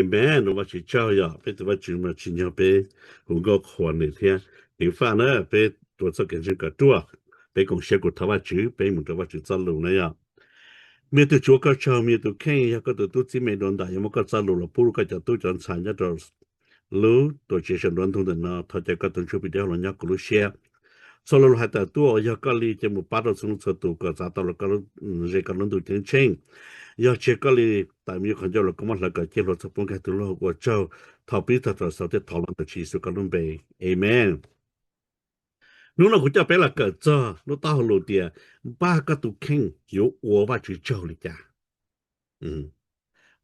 Amen, Vajtswv tsaug yog peb tus Vajtswv mas tsim nyog peb hu nkauj qhuas nws thiab. Ceev faj na, peb ua txoj kev ntseeg kom ruaj, peb koom siab kuv thov Vajtswv, peb mus rau Vajtswv txoj lus na yom. Me tug Tswv, koj tsaug, me tug kheej yog koj tus tub txib me dua ntais, yog muab koj txoj lus los pub rau koj cov tub cov ntxhais nyob rau lub tuam tsev saum nruab ntug ntawm no, thov caw koj tus Ntsuj Plig dawb huv los nyob kuv lub siab. Txhua lo lus hais tawm tuaj uas yog koj li ces mus pab rau txhua leej txhua tus kom txav tau los ze koj lub ntuj ceeb tsheej. Yog tsis yog koj li, tawm me nyuam qhov ncauj los koj muab hlawv kom ciaj hluas txhob poob kiag tus luag. Ua tsaug, thov pib tag thaum xaus thiab thov los ntawm Tswv Yexus koj lub npe, amen. Hnub no kuv coj peb los kawm txog lub taub hau lus tias npaj koj tus kheej yuav ua Vajtswv tsaug li cas.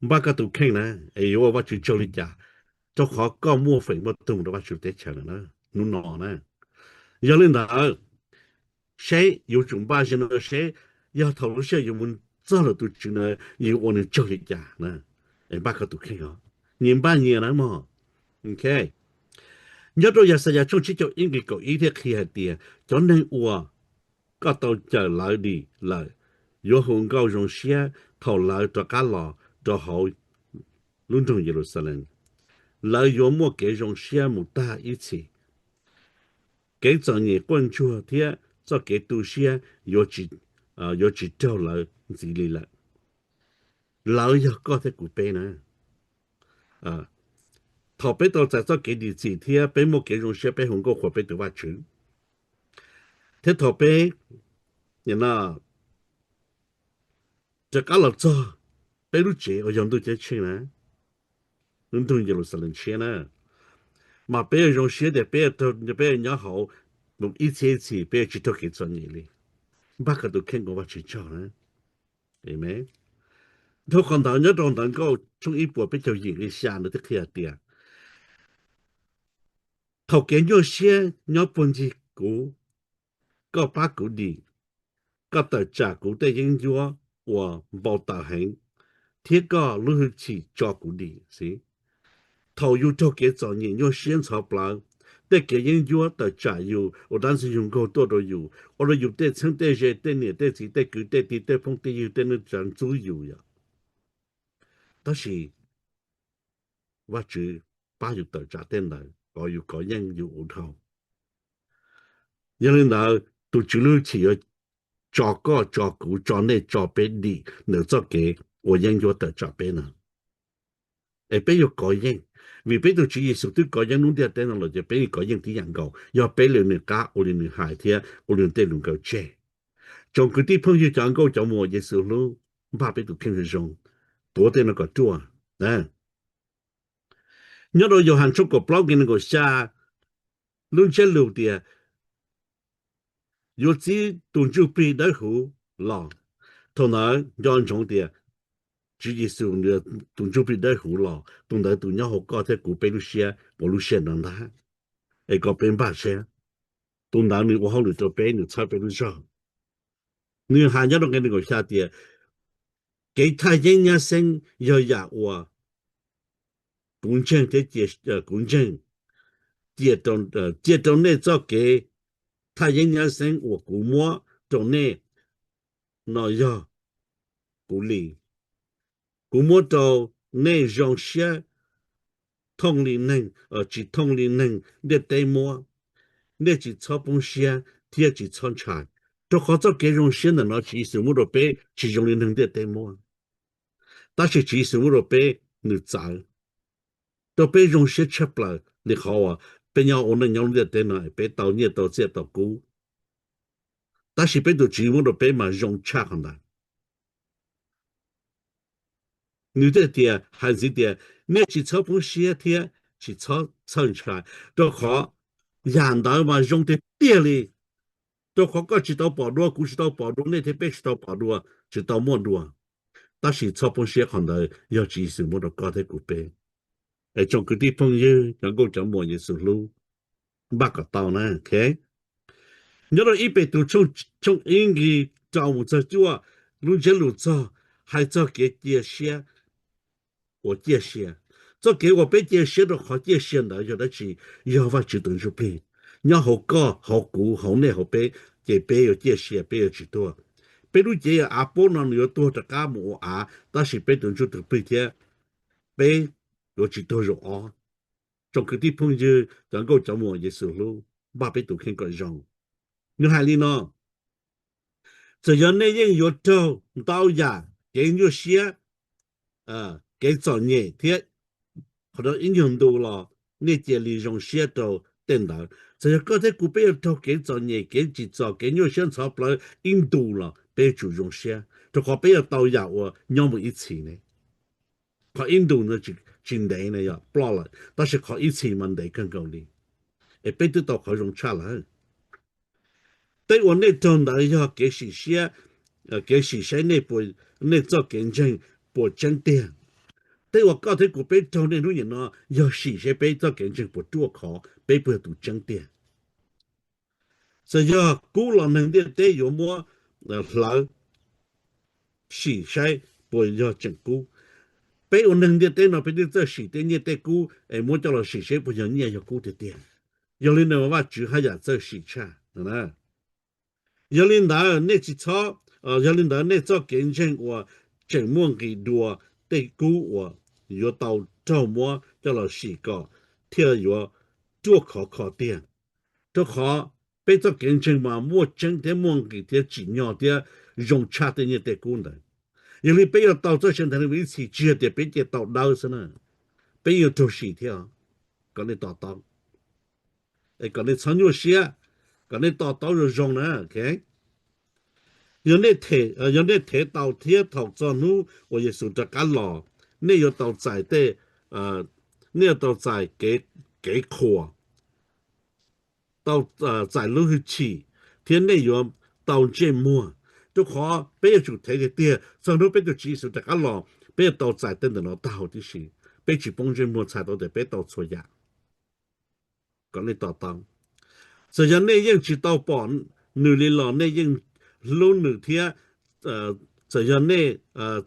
Npaj koj tus kheej na, es yuav ua Vajtswv tsaug li cas, rau qhov koj muaj feem muaj tug mus rau Vajtswv teb chaws lawm na, hnub no na. Yog li ntawd, seb yuav tsum npaj ze no seb yog thaum lub sij hawm yuav mus txog lawm tus Tswv na, yuav ua nws tsaug li cas na. Es npaj koj tus kheej os, nyias npaj nyias na mog. Nyob rau Yaxayas tshooj tsib caug ib nqe kaum ib thiaj qhia hais tias cov neeg uas koj tau cawm lawv dim lawm yuav hu nkauj zoo siab thaum lawv rov qab los rau hauv lub nroog Yeluxalees. Lawv yuav muaj kev zoo siab mus tag ib txhis. Kev txom nyem quaj ntsuag thiab txoj kev tu siab yuav tsis raug lawv ntxiv li lawm. Lawv yog koj thiab kuv peb na. Thaum peb tau txais txoj kev dim txim thiab peb muaj kev zoo siab peb hu nkauj qhuas peb tus Vajtswv, thiab thaum peb rov qab los txog peb lub tsev uas yog ntuj ceeb tsheej na, lub nroog Yeluxalees tshiab na, mas peb yuav zoo siab tias peb, peb yuav nyob hauv mus ib txhiab ib txhis, peb yuav tsis raug kev txom nyem li. Npaj koj tus kheej ua Vajtswv tsaug na. Amen. Dhau qhov ntawd nyob rau Ntawv Nkauj tshooj ib puas peb caug yim nqe xya ntawd thiaj qhia tias thaum kev nyuaj siab nyob puag ncig kuv, koj pab kuv dim, koj tawm tsam kuv tej yeeb ncuab uas npau taws heev, thiab koj lub hwj chim tso kuv dim xwb. Thaum yus raug kev txom nyem nyuaj siab ntxhov plawv, tej kev yeeb ncuab tawm tsam yus uas dab ntxwg nyoog nkaug tuaj rau yus, ua rau yus tej txheeb tej ze, tej niam tej txiv, tej kwv tej tij, tej phooj tej ywg, tej neej tsa ntxub yus yom. Tab sis Vajtswv pab yus tawm tsam tej ntawd kom yus kov yeej yus ua dhau. Yog li ntawd, tus Tswv lub hwj chim yuav tso koj, tso kuv, tso nej, tso peb dim ntawm txoj kev ua yeeb ncuab tawm tsam peb no. Es peb yuav kov yeej, vim peb tus Tswv Yexus twb kov yeej lub ntiaj teb no lawm ces peb yeej kov yeej tib yam nkaus, yog peb li nws qab, ua li nws hais thiab ua li nws tej lus nkawd tseg. Tsoom kwv tij phooj ywg cov nkauj cov muam Yexus hlub, npaj peb tus kheej zoo zoo, tuav tej no kom ruaj. Nyob rau Yauhas tshooj kaum plaub nqe nees nkaum xya, lub ntsiab lus tias yuav txib tus Ntsuj Plig Dawb Huv los. Thaum ntawd nco ntsoov tias Tswv Yexus nws tus Ntsuj Plig Dawb Huv los, tus ntawd tus nyob hauv koj thiab kuv peb lub siab ua lub sij hawm no ntag. Es kom peb npaj siab, tus ntawd nws ua hauj lwm rau peb, nws txhawb peb lub zog. Nws hais nyob rau nqe nees nkaum xya tias kev thaj yeeb nyab xeeb yog yam uas kuv ntseeg thiab, kuv ntseeg, cia rau nej txoj kev thaj yeeb nyab xeeb uas kuv muab rau nej no yog kuv li. Kuv muab rau nej zoo siab thooj li neeg, tsis thooj li neeg ntiaj teb muab. Nej tsis txhob poob siab thiab tsis txhob ntshai, rau qhov txoj kev zoo siab ntawm no Tswv Yexus muab rau peb tsis zoo li neeg ntiaj teb muab. Tab sis Tswv Yexus muab rau peb nws txawv, rau peb zoo siab tshaj plaws li qhov uas peb nyob ua neej nyob lub ntiaj teb no peb tau nyiaj tau txiaj tau kub. Tab sis peb tus Tswv muab rau peb mas zoo tshaj qhov ntawd. Nws thiaj tias, hais ntxiv tias, nej tsis txhob poob siab thiab tsis txhob txhawj ntshai, rau qhov yam ntawd mas zoo tiag tiag li. Rau qhov koj tsis tau pom dua, kuv tsis tau pom dua, nej thiab peb tsis tau pom dua, tsis tau muaj dua. Tab sis txhob poob siab, qhov ntawd yog Tswv Yexus muab rau koj thiab kuv peb. Es tsoom kwv tij phooj ywg, cov nkauj cov muam Yexus hlub, npaj kom tau na. Nyob rau ib Petus tshooj ib nqe rau mus txog cuaj, lub ntsiab lus txog, hais txog kev cia siab uas ciaj sia. Txoj kev uas peb cia siab rau qhov ciaj sia ntawd yog dab tsi? Yog Vajtswv tus Ntsuj Plig nyob hauv koj, hauv kuv, hauv nej, hauv peb, ces peb yuav ciaj sia, peb yuav tsis tuag. Peb lub cev av puab no nws yuav tuag rov qab mus ua av, tab sis peb tus ntsuj tus plig thiab peb yuav tsis tuag zaum ob. Tsoom kwv tij phooj ywg, cov nkauj cov muam Yexus hlub, npaj peb tus kheej kom zoo. Nws hais li no: Txawm yog nej yeej yuav raug ntau yam kev nyuaj siab, kev txom nyem thiab qhov ib nyuag ntu los nej cia li zoo siab rau tej ntawd. Txawm yog koj thiab kuv peb yuav raug kev txom nyem, kev tsim txom, kev nyuaj siab ntxhov plawv ib ntus los peb yuav tsum zoo siab, rau qhov peb yuav tau yam uas nyob mus ib txhis ne. Qhov ib ntus no tsis ntev na, yog ploj lawm, tab sis qhov ib txhis mas ntev kawg nkaus li. Es peb twb tau qhov zoo tshaj lawm. Tej uas nej raug ntawd yog kev sim siab, kev sim saib nej txoj kev ntseeg puas tseeb tiag. Tej uas koj thiab kuv peb raug niaj hnub nim no yog sim saib peb txoj kev ntseeg puas ruaj khov, peb puas yog tus tseeb tiag. Txawm yog kub los neeg ntiaj teb yuav muab hlawv sim saib puas yog tseem kub. Peb ua neeg ntiaj teb no peb twb txawj sim tej nyiaj tej kub es muab coj los sim saib puas yog nyiaj yog kub tiag tiag. Yog li ntawd Vajtswv haj yam txawj sim tshaj. Yog li ntawd nej tsis txhob, yog li ntawd nej txoj kev ntseeg uas tseem muaj nqis dua tej kub uas yuav tau raug muab coj los sim kom thiaj yuav ruaj khov kho tiag. Rau qhov peb txoj kev ntseeg mas muaj tseeb thiab muaj nqis thiab tsim nyog thiab zoo tshaj tej nyiaj tej kub ntawd. Yog li peb yuav tau txoj sia ntawd li ib txhis tsis yog tias peb cia tau dawb xwb na, peb yuav raug sim thiab. Kom nej to taub, kom nej txhob nyuaj siab, kom nej to taub zoo zoo na. Yog nej thev tau thiab thaum txog hnub uas Yexus rov qab los, nej yuav tau txais tej, nej yuav tau txais kev qhuas, tau txais lub hwj chim, thiab nej yuav tau ntsej muag. Rau qhov peb yuav tsum thev tiag tiag, txog hnub peb tus Tswv Yexus rov qab los peb yuav tau txais tej ntawm no tag huv tib si. Peb tsis poob ntsej muag txhais tau tias peb tau txhua yam. Kom nej to taub, txawm yog nej yeej tsis tau pom nws li los nej yeej hlub nws thiab, txawm yog nej,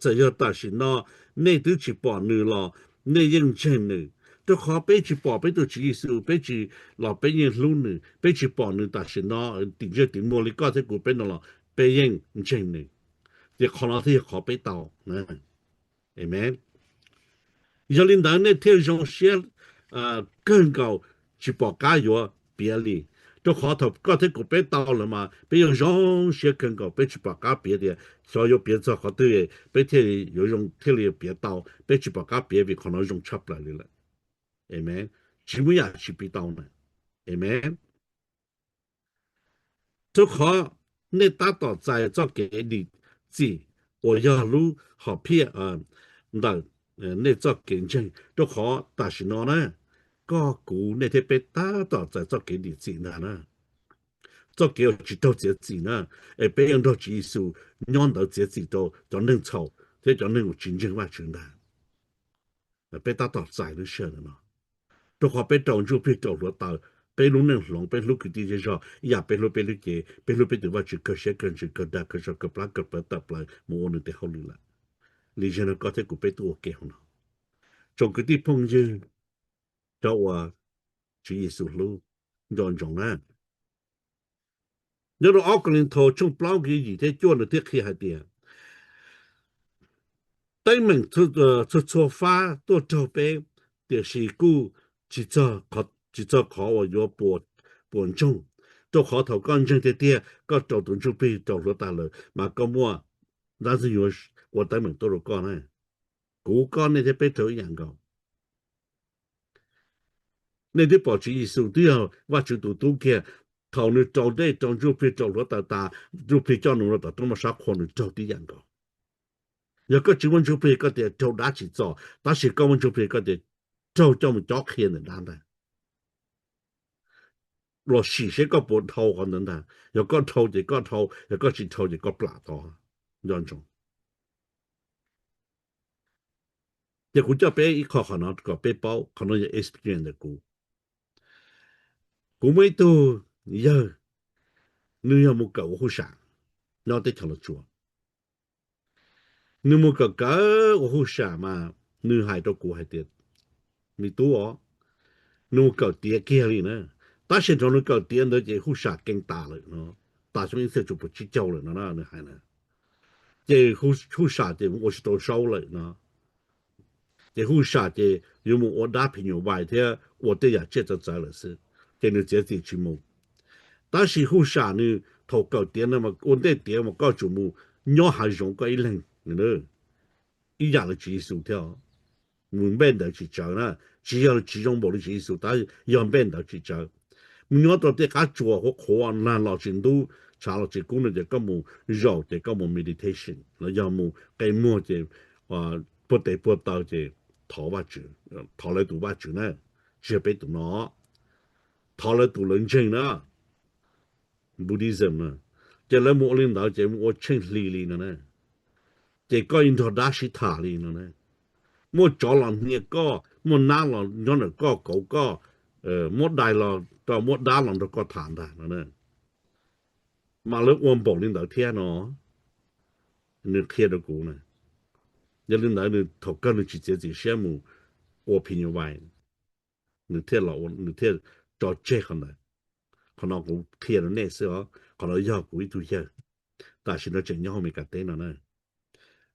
txawm yog tam sim no nej twb tsis pom nws los nej yeej ntseeg nws. Rau qhov peb tsis pom peb tus Tswv Yexus, peb tsis, los peb yeej hlub nws, peb tsis pom nws tam sim no tim ntsej tim muag li koj thiab kuv peb no los peb yeej ntseeg nws. Ces qhov no thiaj yog qhov peb tau. Amen. Yog li ntawd nej thiaj zoo siab kawg nkaus, tsis pom qab yuav piav li. Rau qhov thaum koj thiab kuv peb tau lawm mas peb yuav zoo siab kawg nkaus, peb tsis pom qab piav tias xyov yuav piav txog qhov twg peb thiaj yuav zoo thiaj li yuav piav tau. Peb tsis pom qab piav vim qhov no zoo tshaj plaws li lawm. Amen. Tsis muaj yam tsis piav tau na. Amen. Rau qhov nej tab tom txais txoj kev dim txim uas yog lub hom phiaj ntawm nej txoj kev ntseeg. Rau qhov tam sim no na, koj kuv nej thiab peb tab tom txais txoj kev dim txim ntag na. Txoj kev uas tsis raug txiav txim na, es peb yuav nrog Tswv Yexus nyob ntawd txiav txim rau cov neeg txhaum thiab cov neeg uas tsis ntseeg Vajtswv ntag. Peb tab tom txais lub sij hawm no, rau qhov peb rau ntsuj plig rau hluav taws, peb lub neej hloov, peb hlub kwv tij zej zog ib yam peb hlub peb lub cev, peb hlub peb tus Vajtswv kawg siab kawg ntsws kawg dag kawg zog kawg plab kawg plawv tawm plaws mus ua nws tes hauj lwm lawm. Li zaum no koj thiab kuv peb tuaj ua ke hauv no. Tsoom kwv tij phooj ywg, cov uas Tswv Yexus hlub, nco ntsoov na. Nyob rau ob Kauleethaus tshooj plaub nqe yim thiab cuaj nws thiaj qhia hais tias, teeb meem txhua txhua fab tuaj raug peb, tiam sis kuj tsis txog qhov uas yuav puas ntsoog, rau qhov thaum koj ntseeg tiag tiag koj rau tus ntsuj plig rau hluav taws lawm mas koj muaj dab ntxwg nyoog ua teeb meem tuaj rau koj na. Kuv koj nej thiab peb raug ib yam nkaus. Nej twb pom Tswv Yexus twb yog Vajtswv tus tub kiag, thaum nws rau dej rau ntsuj plig rau hluav taws tas, ntsuj plig coj nws los tom roob moj sab qhua nws raug tib yam nkaus. Yog koj tsis muaj ntsuj plig koj tias raug dab tsim txom, tab sis koj muaj ntsuj plig koj tias raug coj mus cob qhia ntawm dab ntag. Los sim seb koj puas dhau qhov ntawd ntag. Yog koj dhau ces koj dhau, yog koj tsis dhau ces koj plam tod. Nco ntsoov. Ces kuv coj peb ib qho qhov no kom peb paub, qhov no yog experience ntawm kuv. Kuv muaj ib tug yawg, nws yog mus kawm ua huj sam nyob teb chaws Los Tsuas. Nws mus kawm kawm ua huj sam mas nws hais rau kuv hais tias, me tub os, nws mus kawm tiav kiag li na, tab sis thaum nws kawm tiav ntawd ces huj sam keej tas lawm no, tas xyoo ib txhiab cuaj puas tsib caug lawm no nws hais na. Ces huj sam ces mus ua tsis tau saub lawm no. Ces Huj Sam ces yuav mus ua dab phim nyuj vais thiab ua tej yam tsiaj txawv txawv lawm xwb, ces nws txiav txim tsis mus. Tab sis Huj Sam nws thaum kawm tiav no ua ntej tiav mas koj tsum mus nyob hav zoov koj ib leeg, ib yam li Tswv Yexus thiab. Mus npej ntawd tsis tsawv na, tsis yog tsis zoo npaum li Tswv Yexus, tab yog npej ntawd tsis tsawv. Mus nyob rau tej qab tsuas qhuav qhuav nag los tsis ntub, tshav los tsis kub no ces koj mus zaum ces koj mus meditation los yog mus qe muag ces puag tes puag taw ces thov Vajtswv, thov lawv tus vaj tswv na, tsis yog peb tus no, thov lawv tus lawv ntseeg na, Buddhism na. Ces lawv mus ua li ntawd ces mus ua tsheej hli li no na. Ces koj nrog dab sib tham li no na. Muaj tsov los hnia koj, muaj nab los nyob ntawm koj kauv koj, muab dais los rau, muab dab los nrog koj tham ntag no na. Mas lawv ua npaum li ntawd thiab no, nws qhia rau kuv na. Yog li ntawd nws thaum kawg nws tsis txiav txim siab mus ua phim nyuj vais, nws thiaj tso tseg qhov ntawd. Qhov no kuv qhia rau nej xwb os, qhov no yog kuv ib tug yawg, tam sim no tseem nyob hauv Amelikas teb no na.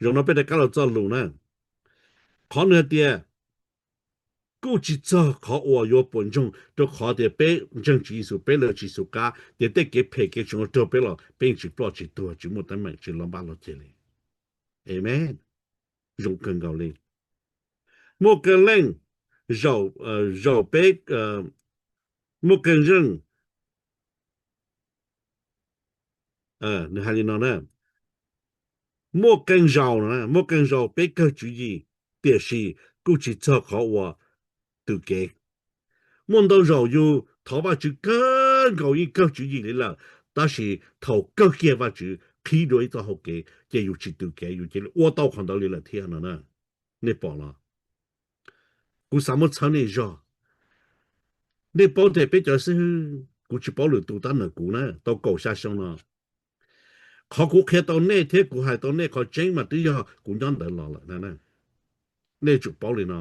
Zaum no peb rov qab los txoj lus na, qhov nws hais tias kuj tsis txog qhov uas yuav puas ntsoog, rau qhov tias peb ntseeg Tswv Yexus, peb lawv Tswv Yexus qab, ces tej kev phem kev tsis raug peb los peb yeej tsis ploj tsis tuag, tsis muaj teeb meem, tsis los npab los ceg li. Amen. Zoo kawg nkaus li. Muaj qee leej zaum, zaum peb, muaj qee leej, nws hais li no na, muaj qee zaus, muaj qee zaus peb kawg tswv yim, tiam sis kuj tsis txog qhov uas tws kev. Muaj ntau zaus yus thov Vajtswv kawg nkaus yeej kawg tswv yim li lawm, tab sis thaum kawg kiag Vajtswv qhib dua ib txoj hau kev ces yus tsis tws kev, yus cia li ua tau qhov ntawd li lawm thiab no na. Nej pom los? Kuv xav muab txhawb nej zog. Nej paub tias peb cov xib hwb, kuv tsis paub lwm tus tab sis kuv na tau kaum xya xyoo no, qhov kuv qhia tau nej thiab kuv hais tau nej qhov tseeb mas twb yog kuv nyob ntawd los lawm na. Nej tsum paub li no.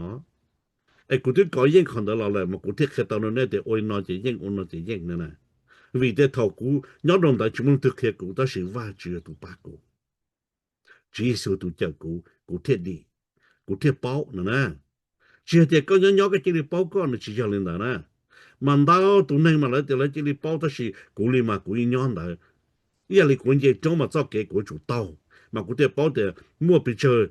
Es kuv twb kov yeej qhov ntawd los lawm mas kuv thiaj qhia tau rau nej tias ua li no ces yeej, ua no ces yeej no na. Vim tias thaum kuv nyob rau ntawd tsis muaj leej twg qhia kuv tab sis Vajtswv yog tus pab kuv, Tswv Yexus tus cawm kuv, kuv thiaj dim, kuv thiaj paub no na. Tsis yog tias koj nyob nyob koj cia li paub koj, nws tsis yog li ntawd na. Mas ntau tus neeg mas lawv tias lawv cia li paub tab sis kuv li mas kuv yeej nyob ntawd. Ib yam li kuv nce roob mas txoj kev kuv yuav tsum taug, mas kuv thiaj paub tias muaj pes tsawg,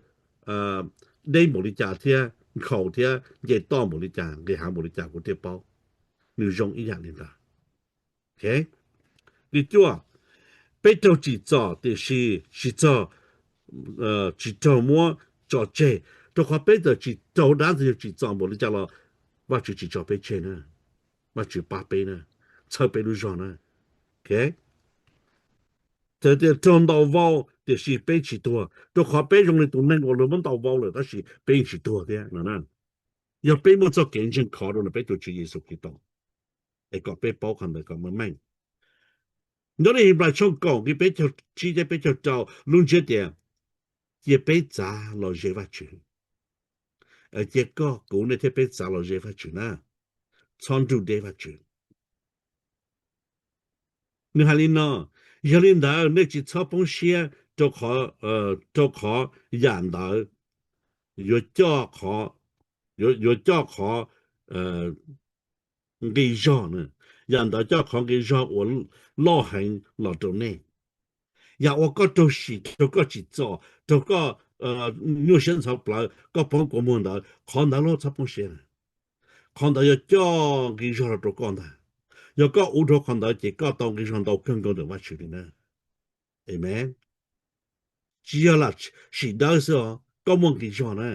deb npaum li cas thiab nkhaus thiab nce toj npaum li cas, nqis hav npaum li cas kuv thiaj paub. Nws zoo ib yam li ntawd. Li cuaj, peb raug tsim txom tiam sis tsis txog, tsis raug muab tso tseg, rau qhov peb txawm tsis raug dab ntxwg nyoog tsim txom npaum li cas los Vajtswv tsis tso peb tseg na, Vajtswv pab peb na, txhawb peb lub zog na. Txawm tias raug ntaus vau tiam sis peb tsis tuag, rau qhov peb zoo li tus neeg uas luag muab ntaus vau lawm tab sis peb yeej tsis tuag thiab no na. Yog peb muaj txoj kev ntseeg khov rau ntawm peb tus Tswv Yexus Khetos, es kom peb paub qhov ntawd kom meej meej. Nyob li Henplais tshooj kaum nqe peb caug tsib thiab peb caug rau, lub ntsiab tias cia peb txav los ze Vajtswv. Cia koj kuv nej thiab peb txav los ze Vajtswv na, txhob nrug deb Vajtswv. Nws hais li no, yog li ntawd nej tsis txhob poob siab rau qhov, rau qhov yam ntawd yuav coj qhov, yuav coj qhov nqi zog, yam ntawd coj qhov nqi zog uas loj heev los rau nej. Yam uas koj raug sim, raug koj tsim txom, raug koj nyuaj siab ntxhov plawv, koj poob kua muag ntawd, qhov ntawd los txhob poob siab. Qhov ntawd yuav coj nqi zog los rau koj ntag. Yog koj ua dhau qhov ntawd ces koj tau nqi zog ntau kawg nkaus ntawm Vajtswv li na. Amen. Tsis yog lam sim dawb xwb os, koj muaj nqi zog na.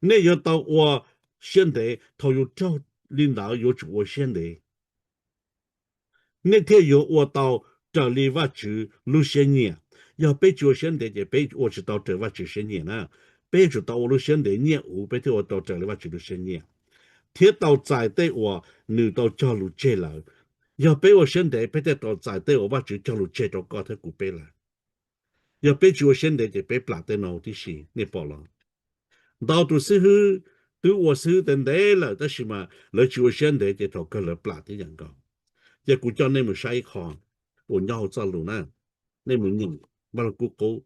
Nej yuav tau ua siab ntev, thaum yus raug li ntawd yuav tsum ua siab ntev, nej thiaj yuav ua tau raws li Vajtswv lub siab nyiam. Yog peb tsis ua siab ntev ces peb ua tsis tau raws Vajtswv siab nyiam na. Peb yuav tsum tau ua lub siab ntev nyiaj uv peb thiaj ua tau raws li Vajtswv lub siab nyiam, thiab tau txais tej uas nws tau cog lus tseg lawm. Yog peb ua siab ntev peb thiaj tau txais tej uas Vajtswv cog lus tseg rau koj thiab kuv peb lawm. Yog peb tsis ua siab ntev ces peb plam tej no tib si, nej pom los? Ntau tus xib hwb twb ua xib hwb ntev ntev lawm tab sis mas lawv tsis ua siab ntev ces thaum kawg lawv plam tib yam nkaus. Ces kuv coj nej mus saib ib qho uas nyob hauv txoj lus na, nej mus nyeem Vaj Lug Kub Qub.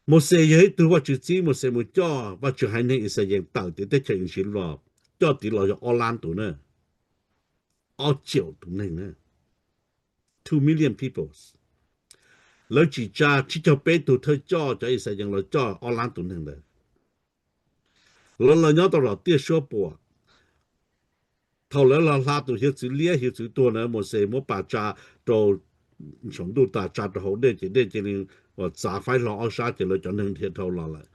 Mauxes yog ib tug Vajtswv txib Mauxes mus coj Vajtswv haiv neeg Yixalayees tawm tim teb chaws Iziv los, coj tid los yog ob lab tus na, ob caum tus neeg na, two million people. Lawv tsim tsa tsib caug peb tug thawj coj cov Yixalayees los coj ob lab tus neeg ntawd. Lawv los nyob tau los tiaj suab puam. Thaum lawv los hla tus hiav txwv liab hiav txwv tuag na, Mauxes muab pas tsa rau saum ntuj tas tsa rau hauv dej ces dej cia li txav faib hlo ob sab ces lawv cov neeg dhia dhau los lawm.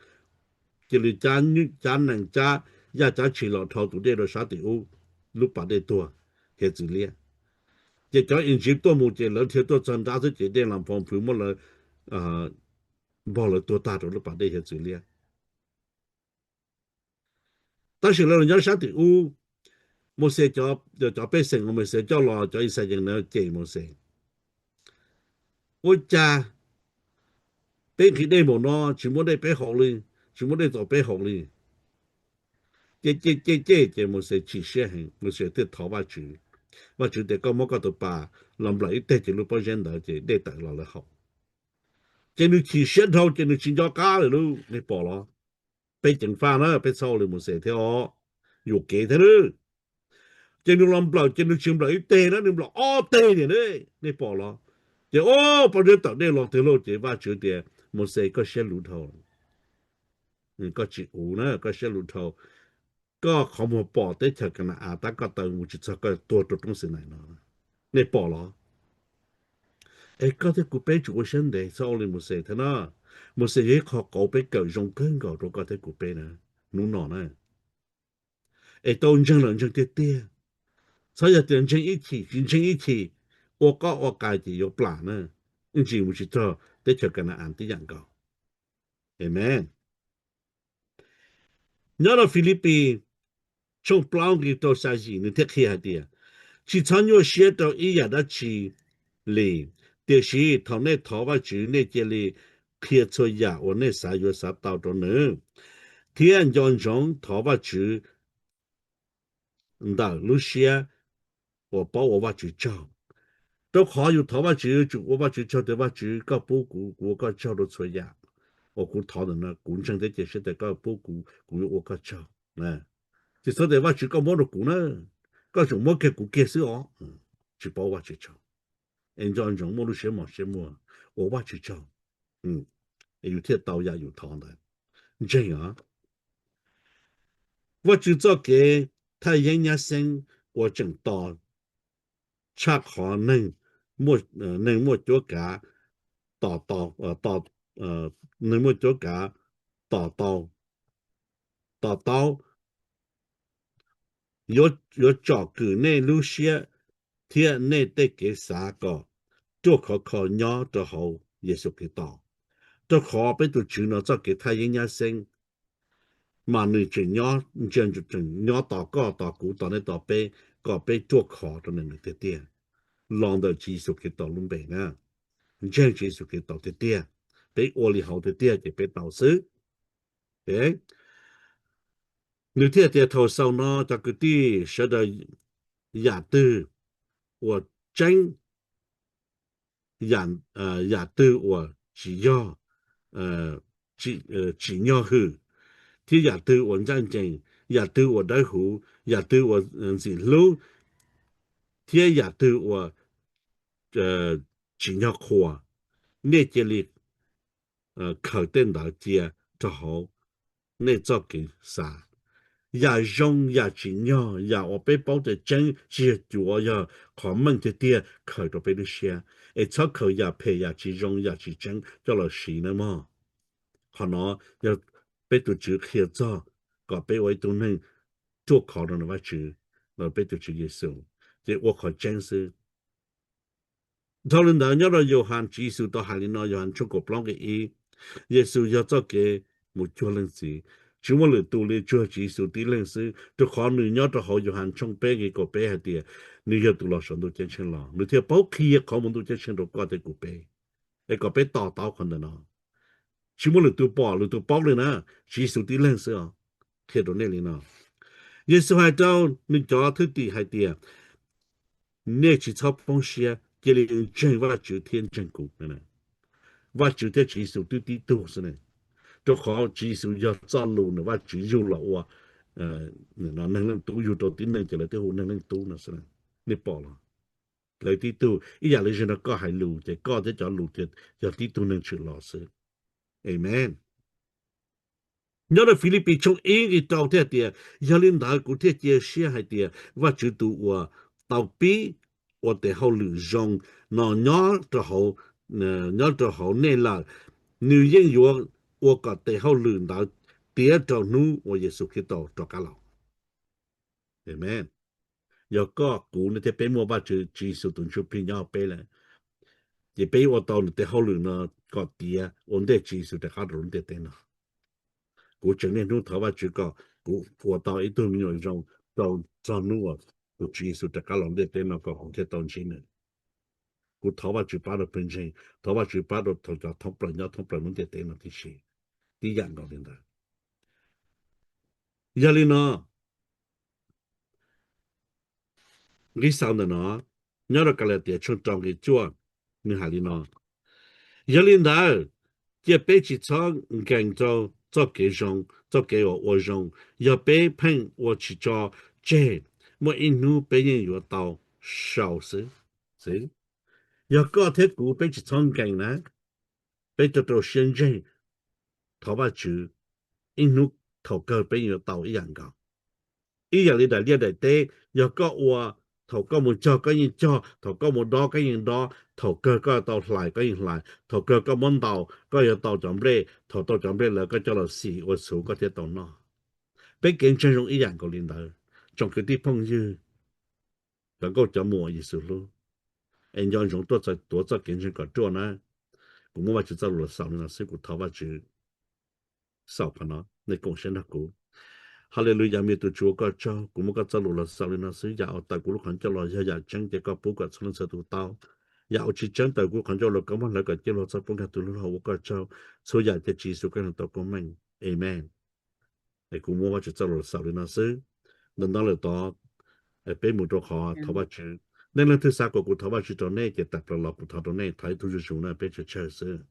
Cia li cab nees cab yaj cab tshis los dhau tus dej rau sab tim ub, lub pas dej tuag hiav txwv liab. Ces cov Iziv tuaj mus ces lawv dhia tuaj txog nrab xwb ces dej los nphoo plhws muab lawv, npog lawv tuag tag rau lub pas dej hiav txwv liab. Tab sis lawv los nyob sab tim ub, Mauxes, cov pej xeem uas Mauxes coj los cov Yixalayees na cem Mauxes, ua cas peb nqhis dej npaum no tsis muaj dej peb haus li, tsis muaj dej txaus peb haus li. Ces cem cem cem ces Mauxes chim siab heev, Mauxes thiaj thov Vajtswv. Vajtswv tias koj muab koj tus pas los nplawm ib teg ces lub pob zeb ntawd ces dej tawm los lawv haus. Ces nws chim siab dhau ces nws tsis nco qab lawm lauj, nej pom los? Peb ceev faj na peb txhob ua li Mauxes thiab os, yuam kev thiab na. Ces nws los nplawm ces nws tsis nplawm ib teg na, nws nplawm ob teg tiag ne, nej pom los? Ces o, pob zeb tawm dej los tiag lauj. Ces Vajtswv tias Mauxes, koj siab luv dhau, koj tsis uv na, koj siab luv dhau. Koj qhov muag pom teb chaws Ka na-as tab koj taw mus tsis txog, koj tuag rau roob Xinais no. Nej pom los? Es koj thiab kuv peb tsum ua siab ntev, txhob ua li Mauxes thiab no. Mauxes yog ib qho qauv peb kawm zoo kawg nkaus rau koj thiab kuv peb na, hnub no na. Es tau ntseeg los ntseeg tiag tiag, txhob yog tias ntseeg ib chim tsis ntseeg ib chim, ua qoj ua qai ces yuav plam na, ib ntsis mus tsis txog teb chaws Ka na-as tib yam nkaus. Amees. Nyob rau Filipis tshooj plaub nqe rau xya yim nws thiaj qhia hais tias, tsis txhob nyuaj siab rau ib yam dab tsi li, tiam sis thaum nej thov Vajtswv nej cia li qhia txhua yam uas nej xav yuav xav tau rau nws, thiab nco ntsoov thov Vajtswv ntawm lub siab uas paub ua Vajtswv tsaug. Rau qhov yus thov Vajtswv tsum ua Vajtswv tsaug tias Vajtswv, koj pub kuv, kuv ua koj tsaug rau txhua yam uas kuv thov ntawm no, kuv ntseeg thiab cia siab tias koj pub kuv, kuv yuav ua koj tsaug. Tsis txhob tias Vajtswv koj muab rau kuv na, koj tseem muab kiag kuv kiag xwb os. Tsis paub ua Vajtswv tsaug. Es nco ntsoov muaj lub siab mos siab muag ua Vajtswv tsaug, es yus thiaj tau yam yus thov ntawd. Ntseeg os, Vajtswv txoj kev thaj yeeb nyab xeeb uas tseem to tshaj qhov neeg muaj cuab kav to tau, neeg muaj cuab kav to tau, to taub, yuav tsom kwm nej lub siab thiab nej tej kev xav kom ruaj khov kho nyob rau hauv Yexus Khetos. Rau qhov peb tus Tswv no txoj kev thaj yeeb nyab xeeb mas nws tseem nyob, tseem nyob tos koj tos kuv tos nej tos peb, kom peb ruaj khov rau nws tiag tiag los ntawm Tswv Yexus Khetos lub npe na. Ntseeg Tswv Yexus Khetos tiag tiag, peb ua li hauv tiag tiag ces peb tau xwb. Nws thiaj tias thaum xaus no cov kwv tij sawv daws, yam twg uas tseeb, yam twg uas tsis yog, tsim nyog hwm, thiab yam twg uas ncaj ncees, yam twg uas dawb huv, yam twg uas ntxim hlub, thiab yam twg uas tsim nyog qhuas, nej cia li khaws tej ntawd cia rau hauv nej txoj kev xav. Yam zoo, yam tsim nyog, yam uas peb paub tias tseeb, tsis yog cuav, yog qhov meej tiag tiag khaws rau peb lub siab. Es txhob khaws yam phem, yam tsis zoo, yam tsis tseeb coj los siv nawb mog. Qhov no yog peb tus Tswv qhia txog kom peb ua ib tug neeg ruaj khov rau Vajtswv, rau peb tus Tswv Yexus, ces ua qhov tseeb xwb. Dhau li ntawd nyob rau Yauhas, Tswv Yexus tau hais li no, Yauhas tshooj kaum plaub nqe ib, Yexus yog txoj kev mus cuag Leej Txiv, tsis muaj lwm tus li, tsuas Tswv Yexus tib leeg xwb, rau qhov nws nyob rau hauv Yauhas tshooj peb nqe kaum peb hais tias nws yog tus los saum ntuj ceeb tsheej los, nws thiaj paub qhia qhov mus ntuj ceeb tsheej rau koj thiab kuv peb. Es kom peb to taub qhov ntawm no. Tsis muaj lwm tus pom lwm tus paub li na, Tswv Yexus tib leeg xwb os. Qhia rau nej li no, Yexus hais rau nws cov thwj tim hais tias, nej tsis txhob poob siab, cia li ntseeg Vajtswv thiab ntseeg kuv. Vajtswv thiab Tswv Yexus twb tib tug xwb ne. Rau qhov Tswv Yexus yog txoj lus nws Vajtswv yug los ua neeg leej tub, yug rau tib neeg ces lawv twb hu neeg leej tub no xwb. Nej pom los, lawv tib tug ib yam li zaum no koj hais lus ces koj thiab cov lus yog tib tug neeg tshwm los xwb. Amen. Nyob rau Filipis tshooj ib nqe rau thiaj tias, yog li ntawd kuv thiaj cia siab hais tias Vajtswv tus uas tau pib ua tes hauj lwm zoo no nyob rau hauv, nyob rau hauv nej lawm, nws yeej yuav ua kom tes hauj lwm ntawd tiav rau hnub uas Yexus Khetos rov qab los. Amen. Yog koj kuv no thiab peb muaj Vajtswv Tswv Yexus tus Ntsuj Plig nyob hauv peb lawm, ces peb ua tau nws tes hauj lwm no kom tiav ua ntej Tswv Yexus rov qab rau lub ntiaj teb no. Kuv tseem niaj hnub thov Vajtswv kom kuv ua tau ib tug me nyuam zoo rau txog hnub uas tus Tswv Yexus rov qab los ntiaj teb no kom kuv thiaj tau ntsib nws. Kuv thov Vajtswv pab rau pawg ntseeg, thov Vajtswv pab rau cov thoob plaws nyob thoob plaws lub ntiaj teb no tib si, tib yam nkaus li ntawd. Yog li no, nqi xaus ntawm no, nyob rau Kalatias tshooj rau nqe cuaj, nws hais li no: Yog li ntawd, cia peb tsis txhob nkees rau txoj kev zoo, txoj kev uas ua zoo, yog peb pheej ua tsis tso tseg, muaj ib hnub peb yeej yuav tau sau xwb. Xwb, yog koj thiab kuv peb tsis txhob nkees na, peb rau rau siab ntseeg thov Vajtswv, ib hnub thaum kawg peb yeej yuav tau ib yam nkaus. Ib yam li daim liaj daim teb, yog koj ua, thaum koj mus cog koj yeej cog, thaum koj mus dob koj yeej dob, thaum kawg koj tau hlais koj yeej hlais, thaum kawg koj muab ntaus koj yuav tau cov nplej, thaum tau cov nplej lawm koj coj los xim ua txhuv koj thiaj tau noj. Peb kev ntseeg zoo ib yam nkaus li ntawd. Tsoom kwv tij phooj ywg, cov nkauj cov muam Yexus hlub, es nco ntsoov tuaj tuav txoj kev ntseeg kom ruaj na. Kuv muab Vajtswv txoj lus los xaus li no xwb, kuv thov Vajtswv xaus qhov no, nej koom siab nrog kuv. Haleluyas, me tus Tswv, ua koj tsaug, kuv muab koj txoj lus los xaus li no xwb. Yam uas tawm kuv lub qhov ncauj los yog yam tseeb, ces koj pub kom txhua leej txhua tus tau. Yam uas tsis tseeb tawm kuv qhov ncauj los koj muab hlawv kom ciaj luag txhob pub nkag tus hlub los, ua koj tsaug. Txhua yam cia Tswv Yexus Khetos tau koob meej. Amen. Es kuv muab Vajtswv txoj lus los xaus li no xwb. Ntawm no lawm tod, peb mus rau qhov thov Vajtswv. Nej leej twg xav kom kuv thov Vajtswv rau nej ces tawm plaws los kuv thov rau nej, thov ib tug zuj zus na, peb tsawg tsawg xwb.